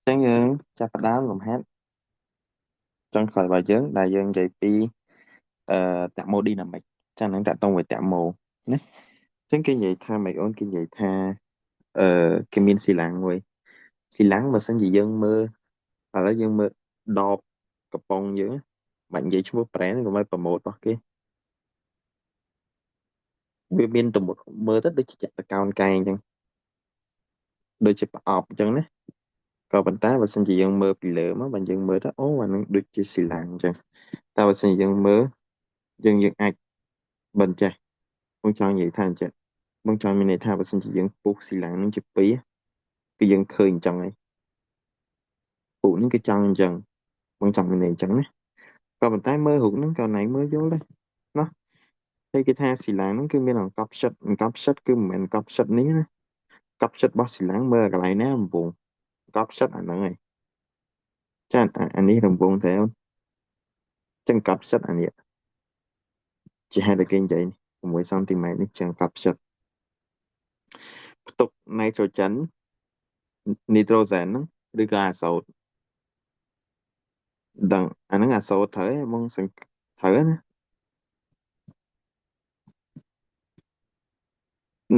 ចឹងយើងចាប់ផ្ដើមលំហាត់ចុងក្រោយរបស់យើងដែលយើងនិយាយពីអឺតាម៉ូឌីណាមិក ចឹងហ្នឹងតាក់ទងvớiតាម៉ូណា។ ចឹងគេនិយាយថាម៉េចអូន? គេនិយាយថាអឺគេមានស៊ីឡាំងមួយ ស៊ីឡាំងបើសិនជាយើងមើលឥឡូវយើងមើលដបកំប៉ុងយើង បាច់និយាយឈ្មោះ brand កុំឲ្យប្រម៉ូទរបស់គេ វាមានទំមើលទៅដូចជាចតកោនកែងអញ្ចឹង ដូចជាប្រអប់អញ្ចឹងណា ក៏ប៉ុន្តែបើសិនជាយើងមើលពីលើមក បើយើងមើលទៅ អូ អានឹងដូចជាស៊ីឡាំងអញ្ចឹង តែបើសិនជាយើងមើល យើងអាចមិនចេះ បងចង់និយាយថាអញ្ចឹង បងចង់មានន័យថាបើសិនជាយើងពុះស៊ីឡាំងនឹងជាពីរ គឺយើងឃើញអញ្ចឹងហើយ ពួកនេះគឺចង់អញ្ចឹង បងចង់មានន័យអញ្ចឹងណា ក៏ប៉ុន្តែមើលរូបហ្នឹងក៏ណៃមើលយល់ដែរណា។ ហើយគេថាស៊ីឡាំងហ្នឹងគឺមានអង្កប់ផ្សិត អង្កប់ផ្សិតគឺមិនមែនអង្កប់ផ្សិតនេះណា កប់ផ្សិតរបស់ស៊ីឡាំងមើលកន្លែងណារង្វង់កប់ផ្សិតអាហ្នឹងឯងចា អានេះរង្វង់តែអូនចឹង កប់ផ្សិតអានេះជាហេតុតែគេនិយាយ6សង់ទីម៉ែត្រនេះ ចឹងកប់ផ្សិតផ្ទុក nitrogen នីត្រូសែនហ្នឹង ឬក៏អាសូតដឹង អាហ្នឹងអាសូតត្រូវឯងបងសង្ត្រូវណា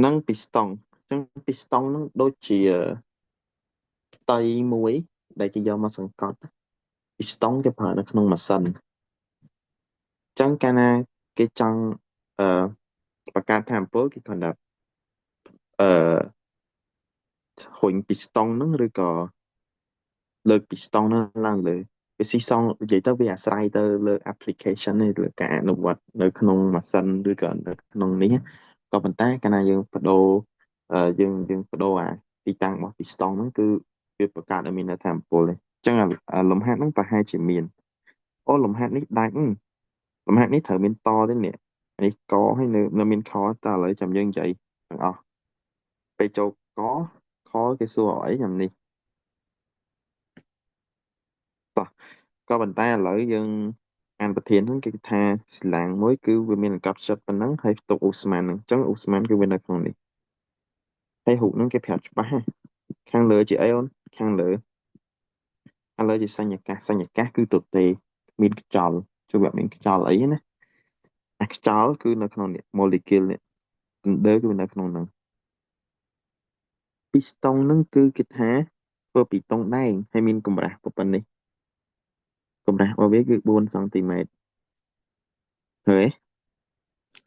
និងពីស្តុង អញ្ចឹងពីស្តុងហ្នឹងដូចជាផ្ទៃមួយដែលគេយកមកសង្កត់ ពីស្តុងគេប្រើនៅក្នុងម៉ាស៊ីន។ អញ្ចឹងកាលណាគេចង់អឺបង្កើតធម៌ពល គេគ្រាន់តែអឺរុញពីស្តុងហ្នឹង ឬក៏លើកពីស្តុងហ្នឹងឡើងលើ វាស៊ីសង និយាយទៅវាអាស្រ័យទៅលើ application នេះ លើការអនុវត្តនៅក្នុងម៉ាស៊ីនឬក៏នៅក្នុងនេះ ក៏ប៉ុន្តែកាលណាយើងបដូរ យើងបដូរអាទីតាំងរបស់ពីស្តុងហ្នឹង គឺវាបង្កើតឲ្យមាននៅធម៌ពល។ អញ្ចឹងលំហាត់ហ្នឹងប្រហែលជាមាន អូ លំហាត់នេះដាច់ លំហាត់នេះត្រូវមានតទេនេះ នេះកឲ្យនៅមានខ តើឥឡូវចាំយើងនិយាយទាំងអស់ពេលចូលកខ គេសួរអីចាំនេះ តោះ ក៏ប៉ុន្តែឥឡូវយើងអានប្រធានហ្នឹង គេថាស្លាងមួយគឺវាមានកប់ផ្សិតប៉ុណ្ណឹង ហើយផ្ទុកអូស្មန်ហ្នឹង អញ្ចឹងអូស្មန်គឺវានៅក្នុងនេះ ហើយរូបហ្នឹងគេប្រាប់ច្បាស់ ខាងលើជាអីអូន? ខាងលើ ខាងលើជាសញ្ញកាស សញ្ញកាសគឺទទេ មានខ្យល់ ជួយវាមានខ្យល់អីណា អាខ្យល់គឺនៅក្នុងនេះ molecule នេះអណ្ដើគឺនៅក្នុងហ្នឹង ពីស្តុងហ្នឹងគឺគេថាធ្វើពីតុងដែង ហើយមានកម្រាស់ប៉ុណ្ណេះ កម្រាស់របស់វាគឺ4សង់ទីម៉ែត្រ ឃើញទេ?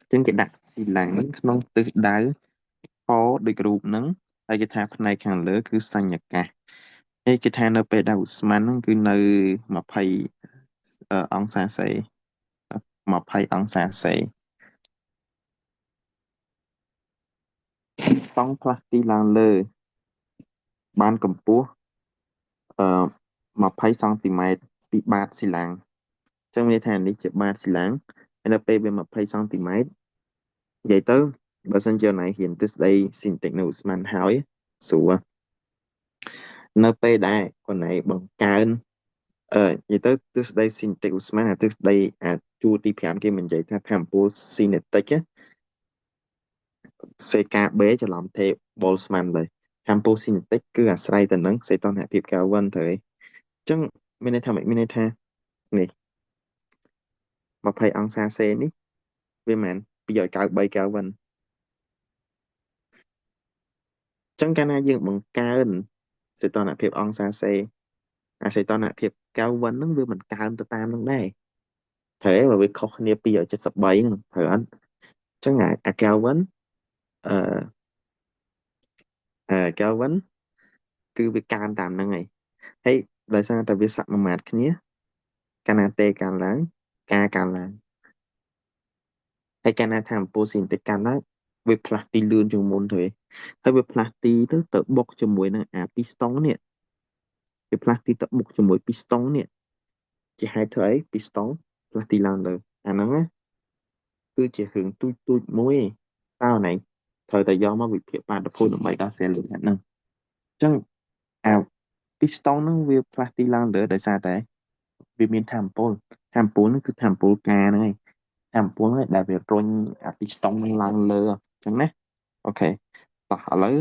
អញ្ចឹងគេដាក់ស៊ីឡាំងហ្នឹងក្នុងទិសដៅខដូចរូបហ្នឹង ហើយគេថាផ្នែកខាងលើគឺសញ្ញកាស ហើយគេថានៅពេលដែលឧស្ម័នហ្នឹងគឺនៅ20អង្សាសេ 20អង្សាសេ ស្តង់ផ្លាស់ទីឡើងលើបានកម្ពស់អឺ20សង់ទីម៉ែត្រពីបាតស៊ីឡាំង អញ្ចឹងមានន័យថានេះជាបាតស៊ីឡាំង ហើយនៅពេលវា20សង់ទីម៉ែត្រ និយាយទៅបើសិនជាណៃហ៊ានទិសដីស៊ីនតិកនៅឧស្ម័នហើយស្រួល នៅពេលដែលគាត់ណៃបង្កើន អឺនិយាយទៅទិសដីស៊ីនតិកឧស្ម័ន អាទិសដីអាជួរទី5 គេមិននិយាយថាធម្មពលស៊ីនេតិក CKB ច្រឡំទេ Boltzmann លើធម្មពលស៊ីនេតិកគឺអាស្រ័យទៅនឹងសីតុណ្ហភាព Kelvin ត្រូវឯង អញ្ចឹងមានន័យថាម៉េច? មានន័យថានេះ20អង្សាសេនេះវាមិន293 Kelvin អញ្ចឹងកាលណាយើងបង្កើនសីតុណ្ហភាពអង្សាសេ អាសីតុណ្ហភាព Kelvin ហ្នឹងវាមិនកើនទៅតាមនឹងដែរ ត្រូវទេ? បើវាខុសគ្នា273ហ្នឹងត្រូវអត់? អញ្ចឹងអា Kelvin អឺអឺ Kelvin គឺវាកើនតាមហ្នឹងឯង ហើយដោយសារតែវាសមាមាត្រគ្នា កាលណាតេកើនឡើង ការកើនឡើង ហើយកាលណាថាអំពូលស៊ីនតិកកើនឡើង វាផ្លាស់ទីលឿនជាងមុនទៅ ហើយវាផ្លាស់ទីទៅទៅបុកជាមួយនឹងអាពីស្តុងនេះ វាផ្លាស់ទីទៅបុកជាមួយពីស្តុងនេះ ជាហេតុធ្វើអីពីស្តុងផ្លាស់ទីឡើងលើ អាហ្នឹងណាគឺជារឿងទូចទូចមួយ តើណៃត្រូវតែយកមកវិភាគបាតុភូតដើម្បីដោះស្រាយលំហាត់ហ្នឹង។ អញ្ចឹងអាពីស្តុងហ្នឹងវាផ្លាស់ទីឡើងលើដោយសារតែវាមានធម្មពល ធម្មពលហ្នឹងគឺធម្មពលការហ្នឹងឯង ធម្មពលហ្នឹងដែលវារុញអាពីស្តុងហ្នឹងឡើងលើអញ្ចឹងណា។ អូខេ តោះឥឡូវ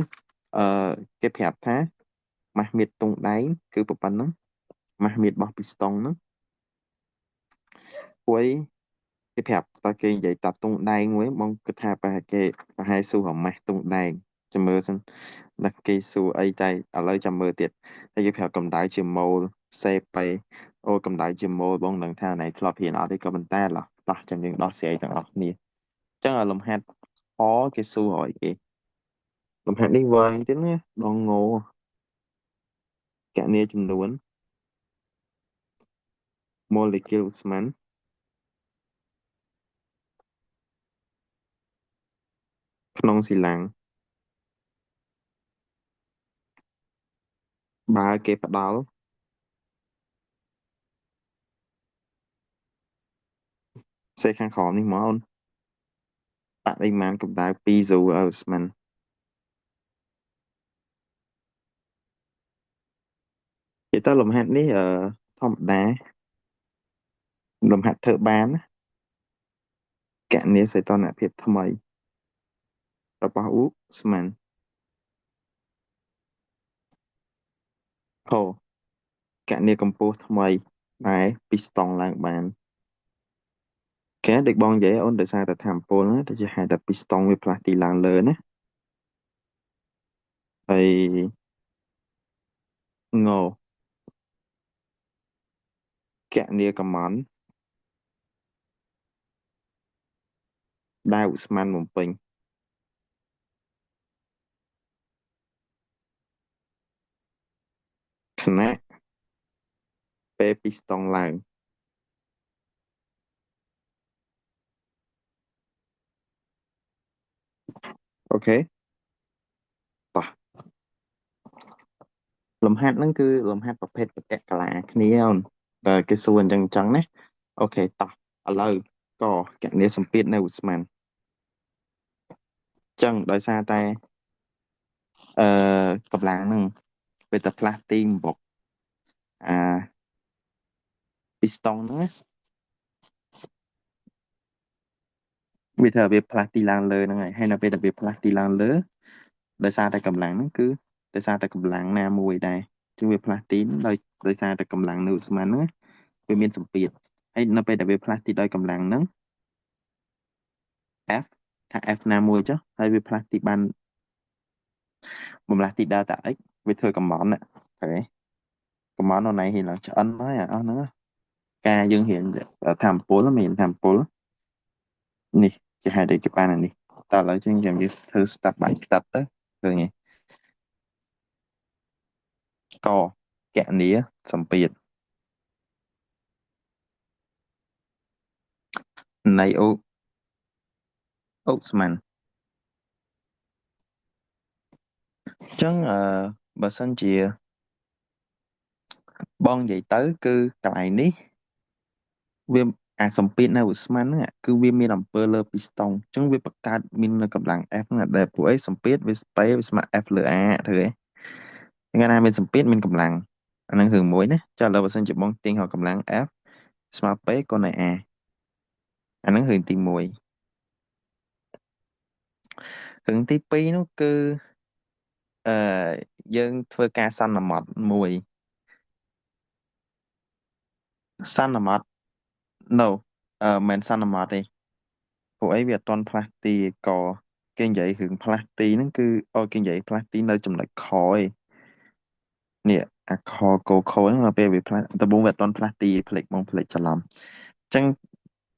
អឺគេប្រាប់ថា ម៉ាស់មៀតទង់ដែងគឺប៉ុណ្ណឹងម៉ាស់មៀតរបស់ពីស្តុងហ្នឹងពួយគេប្រាប់តើគេនិយាយតាទង់ដែងមួយបងគិតថាប្រហែលគេប្រហែលសួរម៉ាស់ទង់ដែងចាំមើលសិនដល់គេសួរអីតែឥឡូវចាំមើលទៀតហើយគេប្រាប់កម្ដៅជាម៉ូលសេប៉េអូកម្ដៅជាម៉ូលបងនឹងថាណៃធ្លាប់រៀនអត់ទេក៏ប៉ុន្តែឡោះតោះចាំយើងដោះស្រាយទាំងអស់គ្នាអញ្ចឹងលំហាត់អគេសួរឲ្យគេលំហាត់នេះវែងទៀតណាដងងកណនីចំនួន molecule ឧស្ម័នក្នុងស៊ីឡាំងបើគេផ្ដល់សេខាងក្រោមនេះមកអូនបរិមាណកម្ដៅ2ស៊ូឲ្យឧស្ម័ននិយាយទៅលំហាត់នេះធម្មតាលំហាត់ធ្វើបានណាកណនីសីតុណ្ហភាពថ្មីរបស់ឧស្ម័នខកណនីកម្ពស់ថ្មីដែលពីស្តង់ឡើងបានគេដូចបងនិយាយអូនដោយសារតែធម្មពលណាទៅជាហេតុតែពីស្តង់វាផ្លាស់ទីឡើងលើណាហើយងកណនីកំមដែលឧស្ម័នបំពេញខណៈពេលពីស្តង់ឡើងអូខេតោះលំហាត់ហ្នឹងគឺលំហាត់ប្រភេទបតកលាគ្នាអូនបើគេសួរអញ្ចឹងអញ្ចឹងណាអូខេតោះឥឡូវក៏កណនីសម្ពាធនៅឧស្ម័នអញ្ចឹងដោយសារតែអឺកម្លាំងហ្នឹងពេលតែផ្លាស់ទីបុកអាពីស្តុងហ្នឹងវាធ្វើឲ្យវាផ្លាស់ទីឡើងលើហ្នឹងហើយហើយនៅពេលដែលវាផ្លាស់ទីឡើងលើដោយសារតែកម្លាំងហ្នឹងគឺដោយសារតែកម្លាំងណាមួយដែរជាងវាផ្លាស់ទីដោយដោយសារតែកម្លាំងនៅឧស្ម័នហ្នឹងវាមានសម្ពាធហើយនៅពេលដែលវាផ្លាស់ទីដោយកម្លាំងហ្នឹង F ថា F ណាមួយចុះហើយវាផ្លាស់ទីបានបំលាស់ទី delta x វាធ្វើកំមន់ហ្នឹងកំមន់នៅណៃហ៊ានឡើងឆ្អិនហើយអាអស់ហ្នឹងការយើងរៀនធម្មពលមានធម្មពលនេះជាហេតុអីគេបានអានេះតើឥឡូវយើងចាំយើងធ្វើ step by step ទៅឃើញទេកកណនីសម្ពាធនៃអូអូស្មានអញ្ចឹងអឺបើសិនជាបងនិយាយទៅគឺកន្លែងនេះវាអាសម្ពាធនៅឧស្ម័នហ្នឹងគឺវាមានអំពើលើពីស្តុងអញ្ចឹងវាបង្កើតមាននៅកម្លាំង F ហ្នឹងដែលពួកអីសម្ពាធវា P វាស្មើ F លើ A ធ្វើអីគេថាមានសម្ពាធមានកម្លាំងអាហ្នឹងរឿងមួយណាចាឥឡូវបើសិនជាបងទាញរកកម្លាំង F ស្មើ P គុណនឹង A អាហ្នឹងរឿងទី1រឿងទី2នោះគឺអឺយើងធ្វើការសន្មត់មួយសន្មត់ no អឺមិនសន្មត់ទេពួកអីវាអត់ទាន់ផ្លាស់ទីកគេនិយាយរឿងផ្លាស់ទីហ្នឹងគឺអូគេនិយាយផ្លាស់ទីនៅចំណុចខឯងនេះអាខកោខហ្នឹងដល់ពេលវាផ្លាស់ដំបូងវាអត់ទាន់ផ្លាស់ទីផ្លេចបងផ្លេចច្រឡំអញ្ចឹង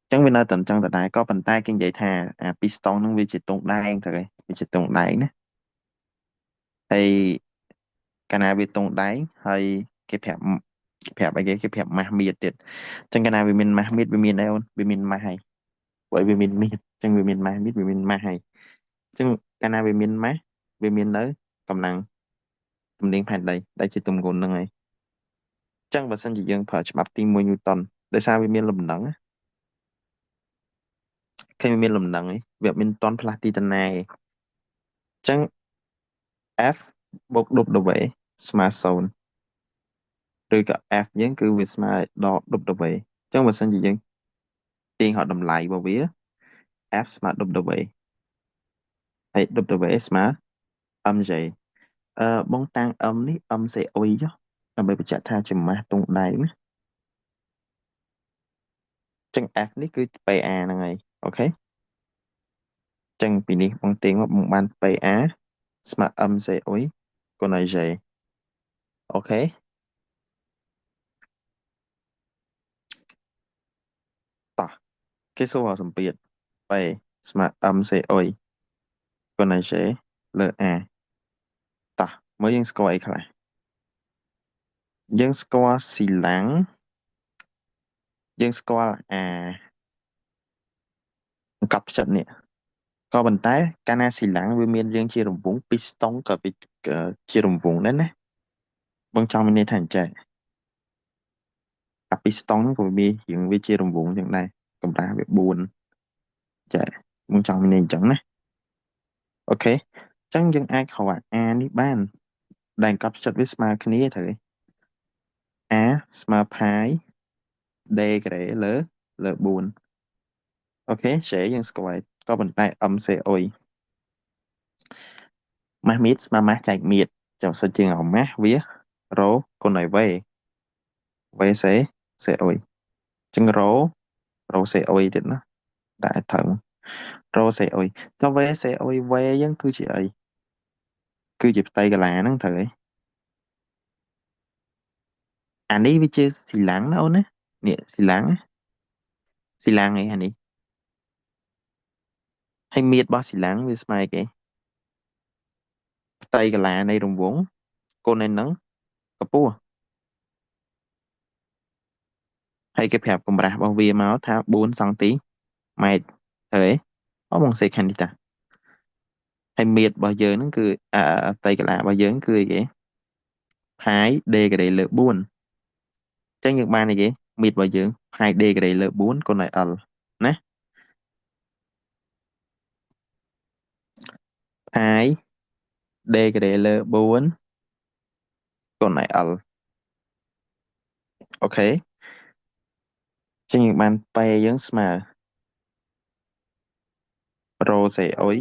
អញ្ចឹងវានៅតែអញ្ចឹងដដែលក៏ប៉ុន្តែគេនិយាយថាអាពីស្តុងហ្នឹងវាជាទង់ដែងទៅឯងវាជាទង់ដែងណាហើយកាលណាវាទង់ដែងហើយគេប្រាប់គេប្រាប់អីគេគេប្រាប់ម៉ាស់មៀតទៀតអញ្ចឹងកាលណាវាមានម៉ាស់មៀតវាមានអីអូនវាមានម៉ាស់ហើយព្រោះវាមានមៀតអញ្ចឹងវាមានម៉ាស់មៀតវាមានម៉ាស់ហើយអញ្ចឹងកាលណាវាមានម៉ាស់វាមាននៅកម្លាំងទំនាញផែនដីដែលជាទម្ងន់ហ្នឹងហើយអញ្ចឹងបើសិនជាយើងប្រើច្បាប់ទី1ញូតុនដោយសារវាមានលំនឹងឃើញវាមានលំនឹងឯងវាមានតនផ្លាស់ទីតាណាឯងអញ្ចឹង F បូក W ស្មើ0ឬក៏ F យើងគឺវាស្មើដក W អញ្ចឹងបើសិនជាយើងទាញរកតម្លៃរបស់វា F ស្មើ W ហើយ W ស្មើ mj អឺបងតាំង M នេះ M សេអ៊ុយចុះដើម្បីបញ្ជាក់ថាជាម៉ាស់ទង់ដែងណាចឹង F នេះគឺ PA ហ្នឹងហើយអូខេចឹងពីនេះបងទាញមកបងបាន PA ស្មើ M សេអ៊ុយគុណឲ្យ J អូខេតោះគេសួរសម្ពាធ P ស្មើ M សេអ៊ុយគុណឲ្យ J លើ A តោះមើលយើងស្គាល់អីខ្លះយើងស្គាល់ស៊ីឡាំងយើងស្គាល់អាអង្កត់ផ្ចិតនេះក៏ប៉ុន្តែកាលណាស៊ីឡាំងវាមានរាងជារង្វង់ពីស្តុងក៏វាជារង្វង់ដែរណាបងចង់មានន័យថាអញ្ចេះអាពីស្តុងហ្នឹងក៏វារាងវាជារង្វង់ចឹងដែរកម្រាស់វា4ចាបងចង់មានន័យអញ្ចឹងណាអូខេអញ្ចឹងយើងអាចរកអា A នេះបានដែលអង្កត់ផ្ចិតវាស្មើគ្នាត្រូវទេ A ស្មើផាយ D ការ៉េលើលើ4អូខេ J យើងស្គាល់ក៏ប៉ុន្តែ M C អ៊ុយម៉ាស់មៀតស្មើម៉ាស់ចែកមៀតចាំសិនជាងเอาម៉ាស់វារ៉ូគុណឲ្យ V V C C អ៊ុយចឹងរ៉ូរ៉ូ C អ៊ុយទៀតណាដាក់ឲ្យត្រូវរ៉ូ C អ៊ុយតើ V C អ៊ុយ V យើងគឺជាអីគឺជាផ្ទៃកាឡាហ្នឹងត្រូវទេអានេះវាជាស៊ីឡាំងណាអូនណានេះស៊ីឡាំងស៊ីឡាំងឯអានេះហើយមៀតរបស់ស៊ីឡាំងវាស្មើគេផ្ទៃកាឡានៃរង្វង់គុណឯនឹងកម្ពស់ហើយគេប្រាប់កម្រាស់របស់វាមកថា4សង់ទីម៉ែត្រត្រូវទេអូបងសេខាងនេះតាហើយមៀតរបស់យើងហ្នឹងគឺអផ្ទៃកាឡារបស់យើងគឺអីគេផាយ d ការ៉េលើ4អញ្ចឹងយើងបានអីគេមៀតរបស់យើងផាយ d ការ៉េលើ4គុណឲ្យ l ណាផាយ d ការ៉េលើ4គុណឲ្យ l អូខេចឹងយើងបាន p យើងស្មើរ៉ូសេអ៊ុយ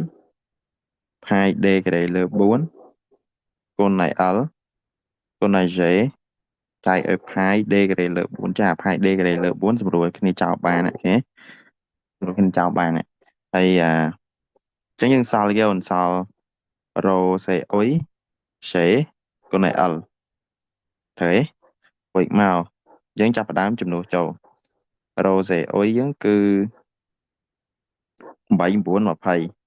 ផាយ d ការ៉េលើ4គុណឲ្យ l គុណឲ្យ j ចែកឲ្យផាយ d ការ៉េលើ4ចាផាយ d ការ៉េលើ4សម្រួលគ្នាចោលបានអូខេសម្រួលគ្នាចោលបានហើយអាចឹងយើងសល់គេអូនសល់រ៉ូសេអ៊ុយ j គុណឲ្យ l ត្រូវទេរួចមកយើងចាប់ផ្ដើមចំនួនចូលរ៉ូសេអ៊ុយយើងគឺ8 9 20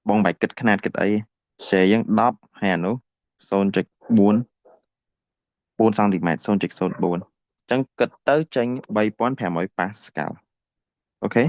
បងបាច់គិតខ្នាតគិតអី J យើង10ហើយអានោះ0.4 4សង់ទីម៉ែត្រ0.04អញ្ចឹងគិតទៅចេញ3500ប៉ាស្កាល់អូខេ